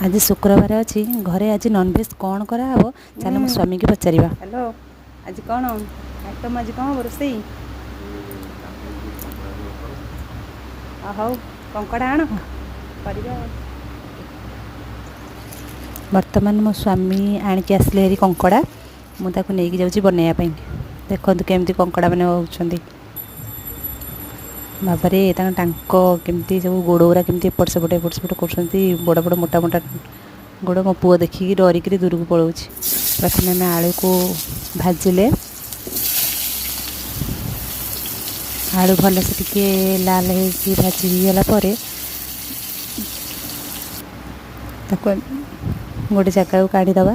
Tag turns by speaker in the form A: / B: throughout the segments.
A: ଆଜି ଶୁକ୍ରବାର ଅଛି, ଘରେ ଆଜି ନନଭେଜ୍ କ'ଣ କରାହେବ, ଚାଲ ମୋ ସ୍ୱାମୀକି ପଚାରିବା।
B: ହ୍ୟାଲୋ, ଆଜି କ'ଣ ଆଇଟମ୍, ଆଜି କ'ଣ ହବ ରୋଷେଇ? ହଉ, କଙ୍କଡ଼ା ଆଣ, କରିବା।
A: ବର୍ତ୍ତମାନ ମୋ ସ୍ୱାମୀ ଆଣିକି ଆସିଲେ ହେରି କଙ୍କଡ଼ା। ମୁଁ ତାକୁ ନେଇକି ଯାଉଛି ବନେଇବା ପାଇଁ। ଦେଖନ୍ତୁ କେମିତି କଙ୍କଡ଼ା ମାନେ ହେଉଛନ୍ତି। ବାବାରେ, ତାଙ୍କ ଟାଙ୍କ କେମିତି ସବୁ, ଗୋଡ଼ ଗୁଡ଼ା କେମିତି ଏପଟ ସେପଟ ଏପଟ ସେପଟ କରୁଛନ୍ତି। ବଡ଼ ବଡ଼ ମୋଟା ମୋଟା ଗୋଡ଼। ମୋ ପୁଅ ଦେଖିକି ଡରିକିରି ଦୂରକୁ ପଳାଉଛି। ପ୍ରଥମେ ଆମେ ଆଳୁକୁ ଭାଜିଲେ। ଆଳୁ ଭଲସେ ଟିକେ ଲାଲ ହେଇକି ଭାଜି ହେଇଗଲା ପରେ ତାକୁ ଗୋଟେ ଜାଗାକୁ କାଢ଼ିଦେବା।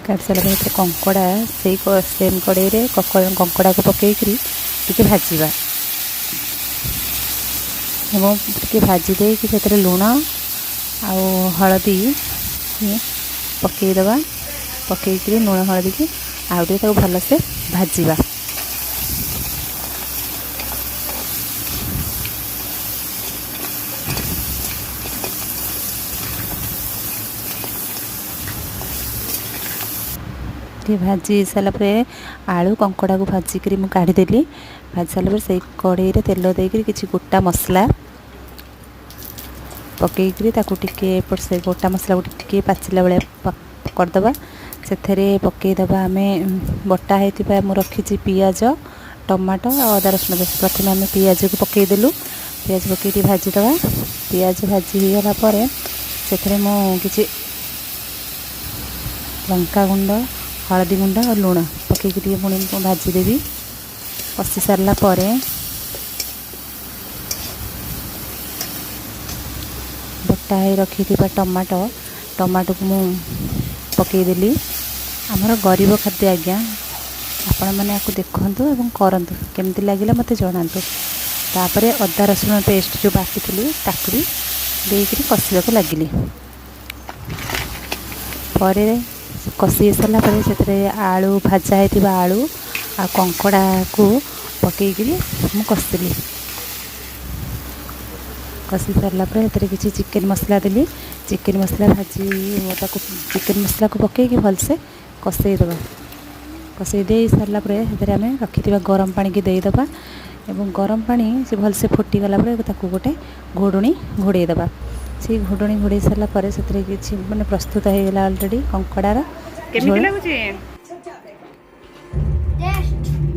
A: କାଢ଼ି ସାରିଲା ପରେ ସେଥିରେ କଙ୍କଡ଼ା, ସେଇ ସେମ୍ କଡ଼େଇରେ କଙ୍କଡ଼ାକୁ ପକାଇକିରି ଟିକେ ଭାଜିବା ଏବଂ ଟିକେ ଭାଜି ଦେଇକି ସେଥିରେ ଲୁଣ ଆଉ ହଳଦୀ ପକାଇଦେବା। ପକାଇକିରି ଲୁଣ ହଳଦୀକି ଆଉ ଟିକେ ତାକୁ ଭଲସେ ଭାଜିବା। ଟିକେ ଭାଜି ସାରିଲା ପରେ ଆଳୁ କଙ୍କଡ଼ାକୁ ଭାଜିକିରି ମୁଁ କାଢ଼ିଦେଲି। ଭାଜି ସାରିଲା ପରେ ସେଇ କଡ଼େଇରେ ତେଲ ଦେଇକିରି କିଛି ଗୋଟା ମସଲା ପକାଇକିରି ତାକୁ ଟିକେ ଏପଟ ସେ ଗୋଟା ମସଲାକୁ ଟିକେ ପାଚିଲା ଭଳିଆ କରିଦେବା। ସେଥିରେ ପକାଇଦେବା ଆମେ ବଟା ହେଇଥିବା, ମୁଁ ରଖିଛି ପିଆଜ, ଟମାଟୋ ଆଉ ଅଦା ରସୁଣ ପେଷ୍ଟ। ପ୍ରଥମେ ଆମେ ପିଆଜକୁ ପକାଇଦେଲୁ। ପିଆଜ ପକାଇ ଟିକେ ଭାଜିଦେବା। ପିଆଜ ଭାଜି ହେଇଗଲା ପରେ ସେଥିରେ ମୁଁ କିଛି ଲଙ୍କା ଗୁଣ୍ଡ, ହଳଦୀ ଗୁଣ୍ଡ ଆଉ ଲୁଣ ପକାଇକି ଟିକେ ପୁଣି ଭାଜିଦେବି। କଷି ସାରିଲା ପରେ ବଟା ହେଇ ରଖିଥିବା ଟମାଟୋକୁ ମୁଁ ପକାଇଦେଲି। ଆମର ଗରିବ ଖାଦ୍ୟ ଆଜ୍ଞା। ଆପଣମାନେ ୟାକୁ ଦେଖନ୍ତୁ ଏବଂ କରନ୍ତୁ, କେମିତି ଲାଗିଲା ମୋତେ ଜଣାନ୍ତୁ। ତାପରେ ଅଦା ରସୁଣ ପେଷ୍ଟ ଯେଉଁ ବାଟିଥିଲି, ତାକୁ ବି ଦେଇକରି କଷିବାକୁ ଲାଗିଲି। ପରେ କଷି ସାରିଲା ପରେ ସେଥିରେ ଆଳୁ, ଭଜା ହେଇଥିବା ଆଳୁ ଆଉ କଙ୍କଡ଼ାକୁ ପକାଇକିରି ମୁଁ କଷିଲି। କଷି ସାରିଲା ପରେ ସେଥିରେ କିଛି ଚିକେନ୍ ମସଲା ଦେଲି। ଚିକେନ୍ ମସଲା ଭାଜି ତାକୁ ଚିକେନ୍ ମସଲାକୁ ପକାଇକି ଭଲସେ କଷେଇଦେବା। କଷେଇ ଦେଇ ସାରିଲା ପରେ ସେଥିରେ ଆମେ ରଖିଥିବା ଗରମ ପାଣିକି ଦେଇଦେବା ଏବଂ ଗରମ ପାଣି ସେ ଭଲସେ ଫୁଟିଗଲା ପରେ ତାକୁ ଗୋଟେ ଘୋଡ଼ଣୀ ଘୋଡ଼େଇ ଦେବା। ସେଇ ଘୋଡ଼ଣୀ ଘୋଡ଼େଇ ସାରିଲା ପରେ ସେଥିରେ କିଛି ମାନେ ପ୍ରସ୍ତୁତ ହେଇଗଲା ଅଲରେଡ଼ି କଙ୍କଡ଼ାର
B: କେମିତି
A: ଝୋଳ।
B: ଲାଗୁଛି?